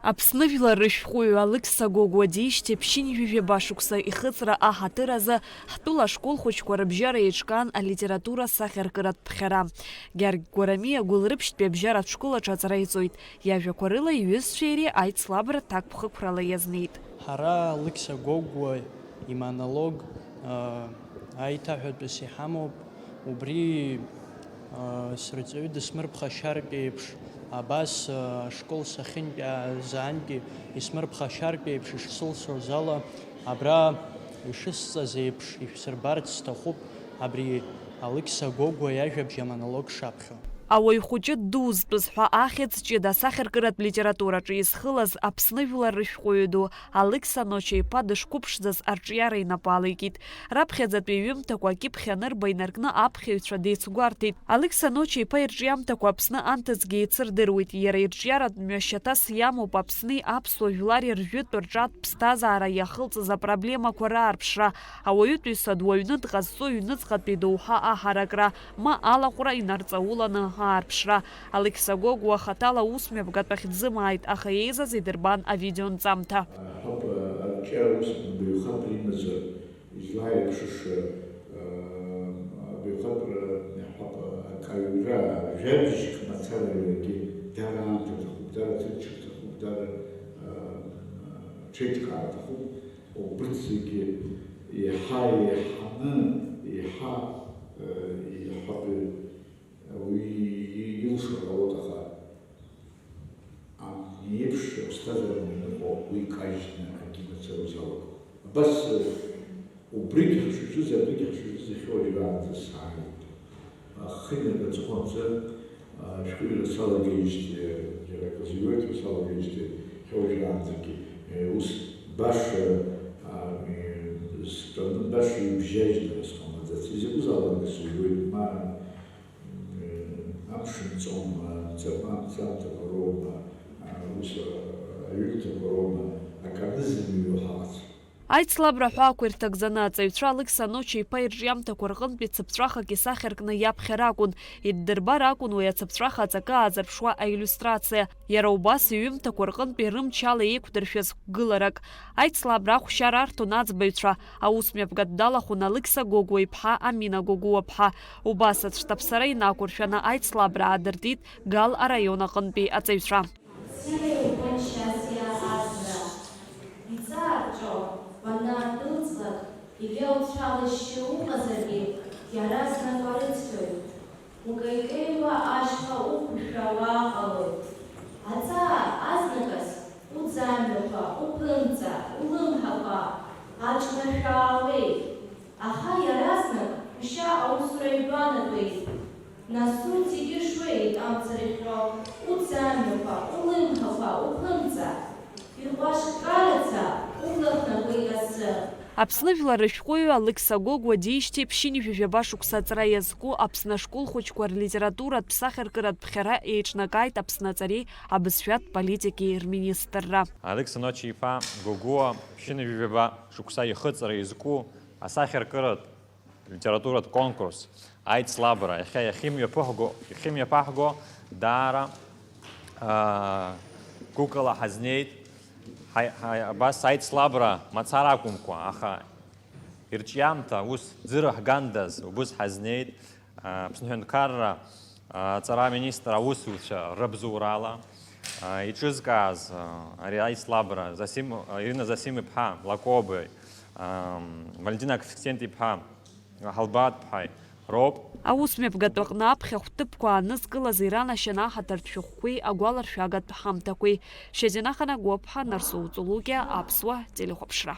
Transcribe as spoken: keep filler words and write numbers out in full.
Аԥсны жәлар рышәҟәыҩҩы Алықьса Гогәуа диижьҭеи ԥшьынҩажәи жәаба шықәса ихыҵра аҳаҭыр азы ҳтәыла ашкол хәыҷқәа рыбжьара еиҿкаан алитература сахьаркыратә ԥхьара. Гьаргь Гәарамиа Гәылрыԥшьтәи абжьаратә школ аҿы аҵара иҵоит. Иажәақәа рыла иҩызцәеи иареи аицлабра ҭакԥхықәрала иазнеит. Ҳара Алықьса Гогәуа имонолог, а, аиҭаҳәатәыс иҳамоуп. Убри, а, сырҵаҩы дысмырԥхашьартә еиԥш, абас, а, ашкол сахьынтәаазаангьы исмырԥхашьартә еиԥш ишсылшоз ала, абра ишысҵаз еиԥш ишәсырбарц сҭахуп абри Алықьса Гогәуа иажәабжь амонолог шаԥхьо. Ауаҩ хәыҷы ддузтәыз ҳәа ахьӡ ҷыда асахьаркыратә литератураҿы изхылаз Аԥсны жәлар рышәҟәыҩҩы ду Алықьса Ноча-иԥа дышқәыԥшӡаз арҿиара инапы алеикит. Раԥхьаӡатәи иҩымҭақәа акьыԥхь анырба инаркны аԥхьаҩцәа деицгәарҭеит. Алықьса Ноча-иԥа ирҿиамҭақәа Аԥсны анҭыҵгьы еицырдыруеит. Иара ирҿиаратә мҩа шьаҭас иамоуп Аԥсни аԥсуа жәлари ржәытә рҿатә ԥсҭазаара иахылҵыз апроблемақәа раарԥшра, ауаҩытәыҩса дуаҩны дҟазҵо ҩныҵҟатәи доуҳа аҳаракра, ма алаҟәра инарҵауланы аарԥшра. Алықьса Гогәуа хаҭала аусмҩаԥгатә ахь дзымааит, аха еизаз идырбан авидеонҵамҭа. Ҳәоуп, арҿиара ус абаҩхатәра имазар, излааирԥшыша, абаҩхатәра, ҳәоуп, акаҩра, жәабжьк мацара иаргьы дара аамҭа аҭахуп, дара ҭынчра аҭахуп, дара, ҽеиҿкаара аҭахуп. Убырҭ зегьы еиҳа еиҳаны, еиҳа, еиҳабы уи илшар ҟалоит, аха ани еиԥш аԥсҭазаара аныҟоу уи кажьны акгьы мацара узалагом. Абас, убригь ҳшаҿыз, абригь ҳшаҿыз иахьа уажәраанӡа сааит. Ахы инаргаҵәҟьо анҵы, ашәҟәыҩҩра салагеижьҭеи, џьара акы зыҩуеит ҳәа салагеижьҭеи, иахьа уажәраанӡагьы, э, ус баша, а, э, стәаны баша ибжьажьны сҟамлаӡац. Изакәызаалак сыҩуеит, ма, э, амш нҵоума, амца-, амца-, амцабзиақәа роума, а, ус, а, аҩымҭақәа роума, акы анызмыҩуа ҳаҟац. Аицлабра аҳәаақәа ирҭагӡаны аҵаҩцәа Алықьса Ноча-иԥа ирҿиамҭақәа рҟынтәи цыԥҵәахак исахьаркны иаԥхьар акәын, иддырбар акәын уи ацыԥҵәаха аҵакы аазырԥшуа аиллиустрациа. Иара убас иҩымҭақәа рҟынтәи рымч ала еиқәдыршәаз қәгыларак. Аицлабра ахәшьара арҭон аӡбаҩцәа, аусмҩаԥгатә далахәын Алықьса Гогәуа-иԥҳа Амина Гогәуа-ԥҳа. Убас аӡә ҭаԥсара инақәыршәаны аицлабра аадыртит Гал араион аҟынтәи аҵаҩцәа. Бзиа иубоит Шьазиа Азра. Иҵаарҵәо банаадәылҵлак, егьа уцәалашьшьы уҟазаргьы, иаразнак уарыцқьоит. Укеикеиуа ашьха уқәушәа уааҟалоит. Аҵаа азныказ уӡамҩақәа, уԥынҵа, улымҳақәа аҿнашәаауеит. Аха иаразнак ушьа аусура игәанатәеит. Нас урҭ зегьы шуеит амца рыхьроу, уӡамҩақәа, улымҳақәа, уԥынҵа, иҟәашкараӡа улахнагоит асы. Аԥсны жәлар рышәҟәыҩҩы Алықьса Гогәуа диижьҭеи ԥшьынҩажәи жәаба шықәса аҵра иазку Аԥсны ашкол хәыҷқәа рлитературатә сахьаркыратә ԥхьара еиҿнакааит Аԥсны аҵареи абызшәатә политикеи рминистрра. Алықьса Ноча-иԥа Гогәуа ԥшьынҩажәи жәаба шықәса ихыҵра иазку асахьаркыратә литературатә конкурс, аицлабра, иахьа иахьымҩаԥыҳго, иахьымҩаԥаҳго даара, аа, гәыкала ҳазнеит. Ҳаи-, ҳаи-, абас аицлабра мацара акәымкәа, аха ирҿиамҭа ус ӡырыҳгандаз убыс ҳазнеит. Аԥсны аҳәынҭқарра аҵара аминистр аусзуҩцәа рыбзоурала, а, иҿызкааз, а, ари аицлабра Зосим, а, Ирина Зосим-иԥҳа Лакобеи, а, Валентина Коэффициент-иԥҳа Ҳалбаатԥҳаи роуп. Аусмҩаԥгатә аҟны аԥхьахә ҭыԥқәа аанызкылаз иранашьан аҳаҭыртә шәҟәқәеи агәаларшәагатә ҳамҭақәеи. Шьазина Ханагәаԥҳа, Нарсоу Ҵулукьа, Аԥсуа телехәаԥшра.